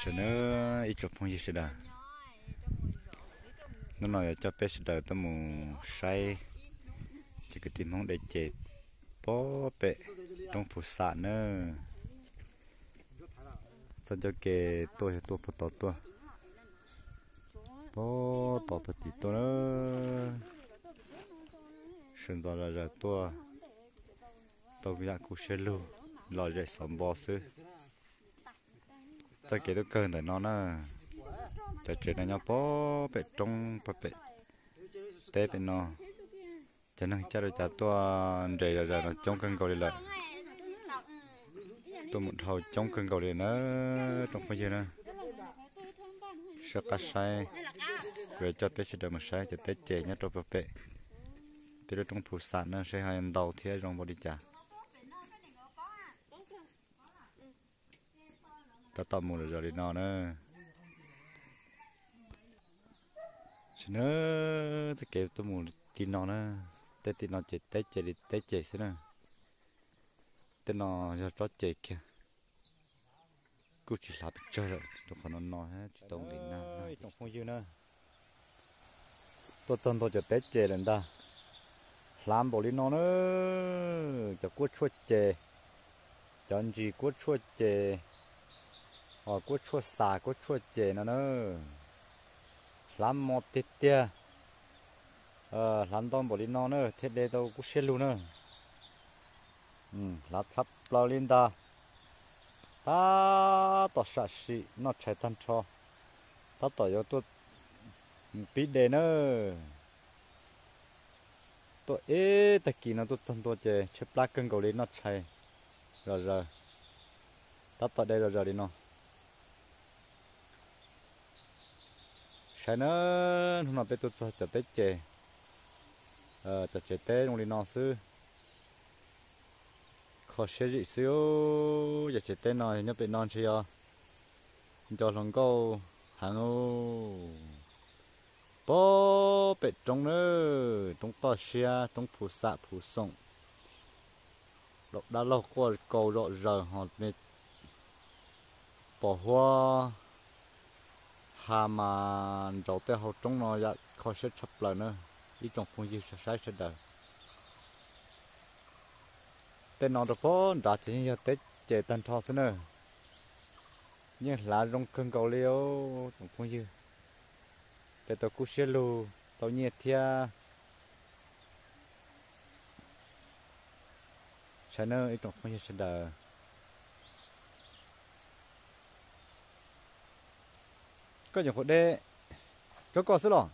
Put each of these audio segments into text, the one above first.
Sawv daws, ib tsoom phooj ywg sawv daws, hnub no yuav coj peb sawv daws tuaj mus saib cov kwv tij Hmoob de ces pob pem roob Phu Xam na. Txoj ncauj ke tuaj yog tuaj puag tod tuaj, puag tod puag tim tuaj na. Sawv ntxov zom zaws tuaj, tau yam kub siab lug, lom zem xov npo xwb. Txoj kev tuaj kawg ntawm no na, cov tsev no nyob pob pem roob pob pem teb pem no. Cov neeg caij rau cav tuaj nres zom zaws no coob kawg nkaus li lawm. Tuaj mus dhau coob kawg nkaus li na, tsoom phooj ywg na. Sawv qab saib, kuv yuav coj peb sawv daws mus saib cov teb ces nyob rau pob pem peb lub roob Phu Xam na, saib ho ntau thiab zoo npaum li cas. Tab tom mus zom zaws li no na. Tsis na, txoj kev tuaj mus li no na, tej tim no ces teb ces li teb ces xwb na. Tej no yog tsob ces kiag, kuj tsis hlav pes tsawg lawm, rau qhov no no tsis tau nqis nag. Ib tsoom phooj ywg na, tuaj txog ntua cov teb ces lawm ntag. Hlav npaum li no na, cov kuab tshuaj ces, cov ntsis kuab tshuaj ces, os, kuab tshuaj xas kuab tshuaj ces no na. Hlav mos tiag tiag, hlav ntau npaum li no na thiaj de tau kub siab lug na. Hlav tshaj plaws li ntag. Tab tom sam sim noj tshais tag nrho, tab tom yuav tuaj mus pib de na. Tuaj ib tag kis no tuaj txog ntua ces tshaib plab kawg nkaus li noj tshais zom zaws, tab tom de zom zaws li no. Saib na, hnub no peb tuaj txog cov teb ces, cov tsev teb zoo li no xwb. Kho siab zim xwb, cov tsev teb no yog nyob pem no ntshe yog nco hluas nkauj heev. Pob pem roob na, roob toj siab, roob Phu Xam Phu Xoom, dab laug quaj kaus zom zaws ho me pos huab ha mas nraud tej hauv roob no yam kho siab tshaj plaws na, ib tsoom phooj ywg saib sawv daws. Tej no rau puag nrad ces yeej yog teb ces tag nrho xwb na. Yeej hlav zoo kawg nkaus li os tsoom phooj ywg. De tau kub siab lug tau nyiaj thiab. Saib nawb ib tsoom phooj ywg sawv daws. Koj nyuam qhuav de tsob koj xwb los?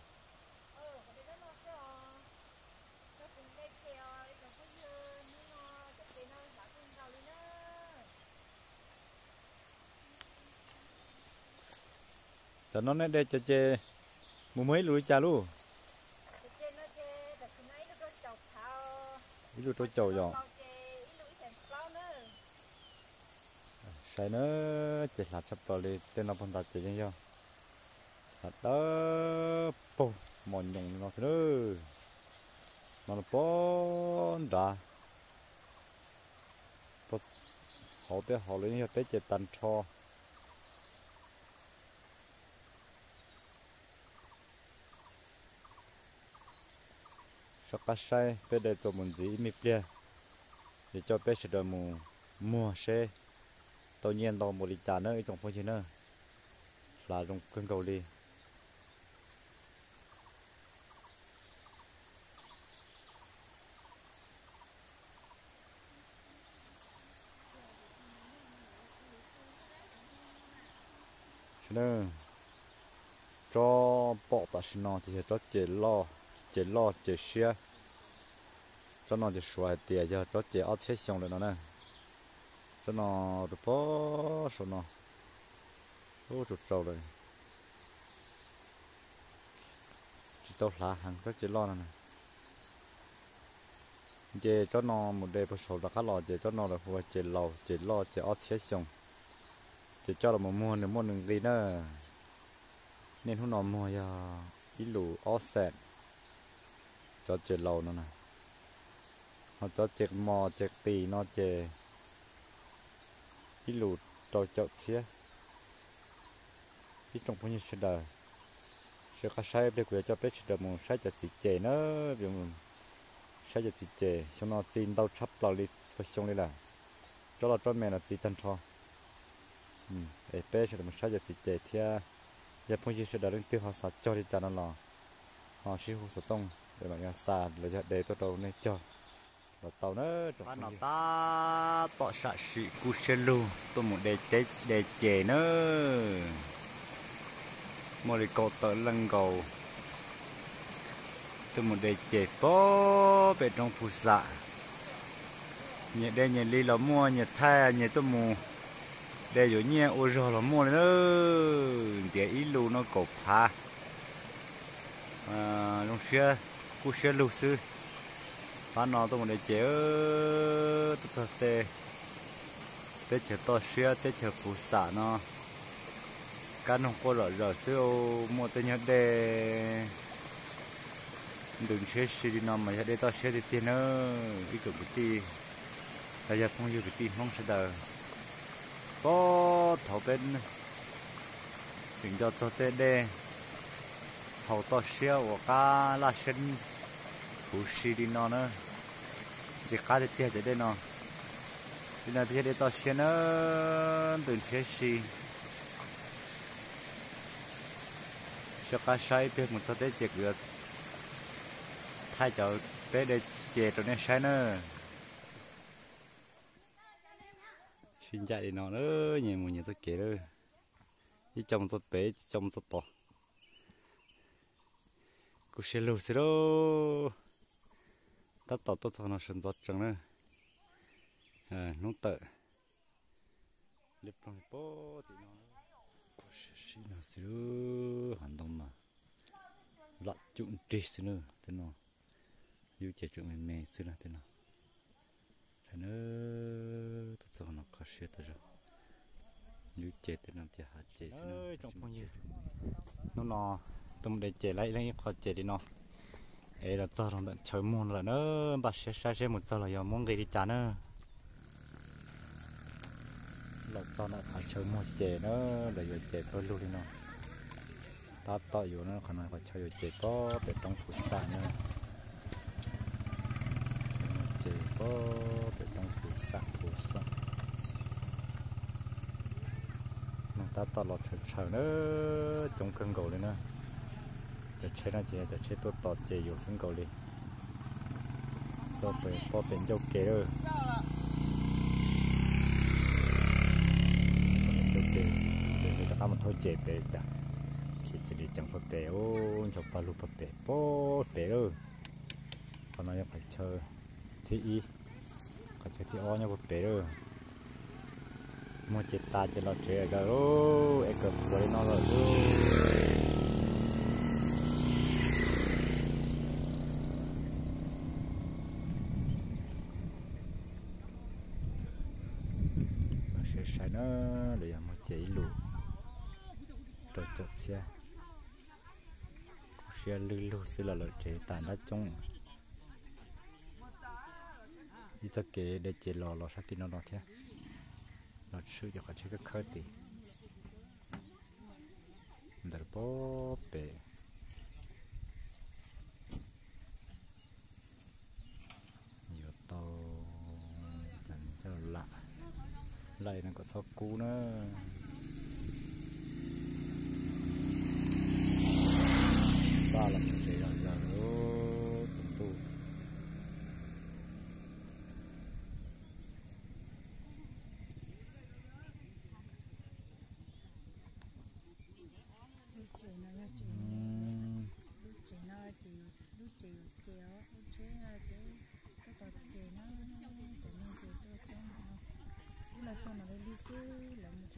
Cov no nej de cov ces mus muag ib lus li cas lauj? Ib lus rau caum yom. Saib na, ces hlav tshaj plaws li, tej no puag nrad ces yeej yog hlav dawb paug mos nyoos li no xwb na. No puag nrad, hauv tej hauv los yeej yog teb ces tag nrho. Soj qab saib peb de txuas mus ntxiv ib me pliag, es coj peb sawv daws mus muag seb tau nyiaj ntau npaum li cas na ib tsoom phooj ywg na. Hlav zoo kawg nkaus li. Tsob pom tam sim no ces yog tsob ces loj, ces loj ces siab. Tsob no ces suav hais tias yog tsob ces ob txhiab xyoo lawm no na. Tsob no rau puag saum no, ub, tsaus tsaus lawm. Tsis tau hlav heev tsob ces loj no na. Nce tsob no mus de puag saud rov qab los ces tsob no lawv hu ua ces laus ces loj ces ob txhiab xyoo. Ces coj los mus muag nws muaj nws nqi na. Niaj hnub no muag yog ib lus ob xees cov ces laus no na. Ho cov ces mos ces qis no ces ib lus rau caum txhiab. Ib tsoom phooj ywg sawv daws, sawv qab saib ib pliag kuv yuav coj peb sawv daws mus saib cov txiv ces na. Saib cov txiv ces xyoo no txi ntau tshaj plaws li txhua xyoo li lawm. Tsob loj tsob me los txi tag nrho. Es peb sawv daws mus saib cov txiv ces thiab, yog phooj ywg sawv daws leej twg ho xav cog li cas no los ho sib hu xov tooj es mam li xa los yog de tuaj rau nej cog los tau na. Qab no tab tom sam sim kub siab lug tuaj mus de teb de ces na. Muaj li kaum tawm leej nkaus tuaj mus de ces pem roob Phu Xam. Nyias de nyias li los muaj, nyias thaij nyias tuaj mus de yuav nyiaj ua zog los muaj li na. Ntiav ib lus no kaum phav. Zoo siab, kub siab lug xwb. Pab no tuaj mus de ces, tuaj txog tej teb chaws toj siab teb chaws Phu Xam no, kab noog quaj zom zaws xwb, muaj tej nyuag dej ntws ntshiab si li no mas yog dej toj siab tiag tiag na. Ib tsoom kwv tij los yog phooj ywg kwv tij Hmoob sawv daws, puag thaum peb tseem nco txog tej dej haus toj siab uas qab laj siab huv si li no na, ntxim qab tiag tiag cov dej no. Li no thiaj yog dej toj siab na, ntws ntshiab si. Sawv qab saib ib pliag mus txog teb ces kuv yuav thaij cov peb de ces rau nej saib na. Sib ncaim li no, nyias mus nyias txoj kev lawm. Ib co mus txoj pem, ib co mus txoj tod. Kub siab lug xwb lauj. Tab tom tuaj txog no sawv ntxov tsees na. Hnub tawm liab ploog li pem tim no. Kub siab no xwb lauj, hav ntoo mas lam cum nrig xwb na tej no. Yub ces tseem me me xwb na tej no. Saib na, tuaj txog no kho siab tas zog. Yub ces tej no ces hav ces xwb na. Hnub no tuaj mus de ces lawm ib leeg ib qho ces li no. Es los txog rau ntawm chaw muag no lawm na, npaj siab saib seb mus txog los yog muab nqi li cas na. Los txog ntawm qhov chaw muag ces na, lawv yuav ces pawg lug li no. Tab tom yuav na, qhov no qhov chaw yuav ces pob pem roob Phu Xam na. Ces pob pem roob Phu Xam, Phu Xam. Neeg tab tom los tshawv tshawv na, coob kawg nkaus li na. Cov tsheb no ces yog cov tsheb tuaj tos ces yuav xwb nkaus li. Txog pem pob pem ncauj kev lawm. Ncauj kev, rov qab mus thauj ces pem cas. Khiav cia li ceev puag pem, ncho pawg lug puag pem, puag pem lawm. Qhov no yog qhov chaw thib ib, qhov chaw thib ob nyob puag pem lawm. Muag ces tas ces los tsev lawm lauj, es kawm puav li no lawm lauj. Saib saib na, lawv yog muag ces ib lus rau caum txhiab. Kub siab lwj lug xwb los lawm tsev tas ntab coob. Ib txoj kev de ces los los sab tim no no thiab, los tshwm cov qhov tsheb khawb khawb tim ntawm pob pem. Yuav tau, cas coj lam, lam no kom txhob kub na. Npaj los tsev zog zog tus ntuj. Lub tsev no yog tsev, lub tsev no ces lub tsev yuav ces os, lub tsheb no ces tuaj tos ces na, cov neeg ces tuaj toob no. Wb los txog no li xwb, lawv mus